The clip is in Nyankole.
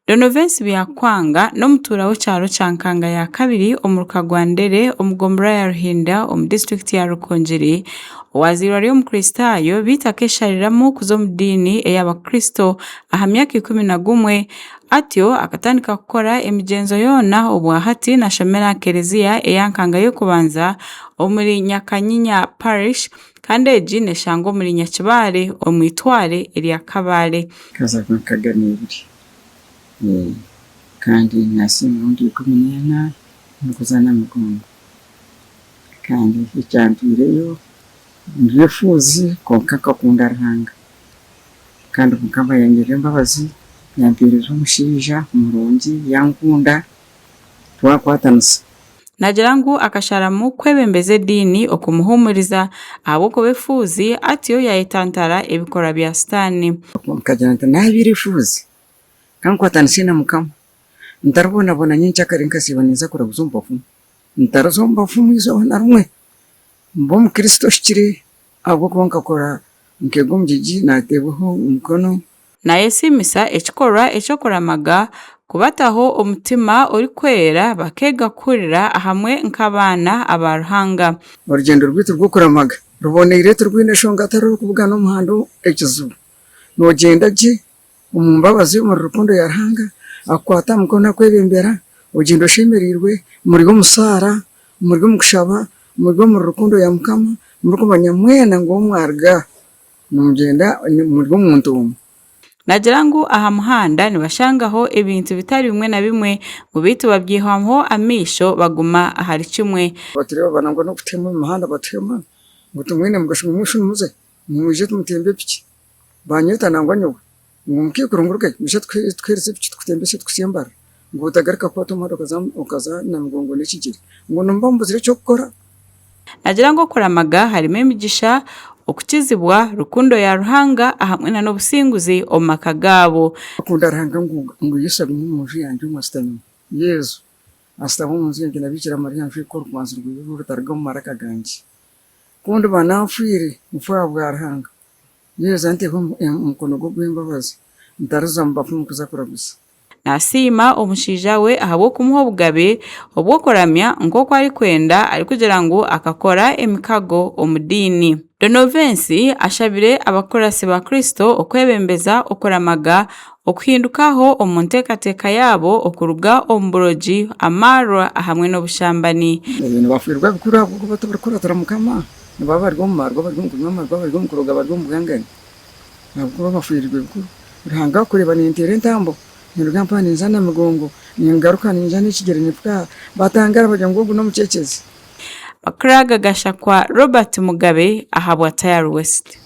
Donovensi Byakwanga n'omutuura w'ekyaro kya Nkanga ya kabiri omuruka gwa Ndere omu gombolola ya Ruhinda omu disiturikiti ya Rukungiri owaazairwe ari Omukristaayo beitu akeshariramu kuza omu diini ey'Abakristo aha myaka 11 atyo akatandika kukora emigyenzo yoona obwahati nashomera aha kereziya eya Nkanga y'okubanza omuri Nyakanyinya Parish Kandi egi neshangwa omuri Nyakibale omu itware erya Kabale. Nkazaarwa nkaga n'ebiri kandi nasiima emirundi 14 ndikuza Namugongo kandi ekyantwireyo ndi efuuzi kwonka nkakunda Ruhanga kandi Mukama yangirira embabazi yampeereza omushaija murungi yankunda twakwatanisa. Naagira ngu akasharamu kwebembeza ediini okumuhuumuriza ahabw'okuba efuuzi atyo yaayetantara ebikorwa bya Sitaane. Nkagira nti, Naabaire efuuzi, ka nkwatanise na Mukama, ntaribonabona nyenkyakare nkasiiba ninza kuraguza omu bafumu. Ntariza omu bafumu eizooba na rimwe, mbe Omukristo ohikire ahabw'okuba nkakora nkeega omugyegi naateebwaho omukono. Naayesiimisa ekikorwa eky'okuramaga kubataho omutima orikwera bakeega kuhurira hamwe nk'abaana aba Ruhanga. Orugyendo rwaitu rw'okuramaga ruboneire tirwine nshonga hatariho orikubugana omuhanda ekizibu. Noogyenda gye omu mbabazi omuri rukundo ya Ruhanga, akukwata aha mukono akwebembera, ogyenda oshemereirwe, muri omu saara, muri omu kushaba, muri omuri rukundo ya Mukama, murikumanya mwena ngu ahu mwaruga Nimugyenda muri omuntu omwe. Naagira ngu aha muhanda nibashangaho ebintu bitari bimwe na bimwe ngu beitu babyihwaho amaisho baguma ahari kimwe. Batureeba nangwa n'okutuhema omu muhanda batuhema ngu timwine mugasho ngu mweshu nimuze ngu mwije tumutembe epiki. Banyeta nangwa nyowe ngu mukaikuru ngu rugayo mwije tukuhereze epiki tukutembese tukuhitsye Mbarara ngu otagaruka kukwata omuhanda okaza Namugongo n'ekigyere ngu nimuba mubuzire eky'okukora. Naagira ngu okuramaga harimu emigisha, okukizibwa, rukundo ya Ruhanga ahamwe na n'obusinguzi omu maka gaabo. Akunda Ruhanga ngu Yesu agume omu nju yangye omu asitamimu. Yesu asitame omu nju yangye na Bikira Mariya anjweke orukwanzi rweye oru rutaruga omu maraka gangye. Ku ndiba nanfwire, nfe ahabwa Ruhanga. Yesu anteho omukono gwe ogw'embabazi ntariza omu bafumu kuza kuraguza. Naasiima omushaija we ahabw'okumuha obugabe obw'okuramya nk'oku arikwenda arikugira ngu akakora emikago omu diini. Donovensi ashabire abakuratsi ba Kristo okwebembeza okuramaga, okuhindukaho omu nteekateeka yaabo okuruga omu burogi, amaarwa ahamwe n'obushambani. Nibafiirwa bikuru ahabw'okuba tibarikukuratira Mukama. Nibaba bari omu maarwa, bari omu kunywa amaarwa, bari omu kuroga, bari omu bwangani. Ahabw'okuba bafiirwe bikuru. Ruhanga akureeba ninteera entambo, ninduga mpaha ninza Namigongo, ningaruka ninza n'ekigyere nimpika aha. Batangaara bagira ngu ogu n'omucecezi. Amakuru aga gashakwa Robert Mugabe ahabwa Tayari West.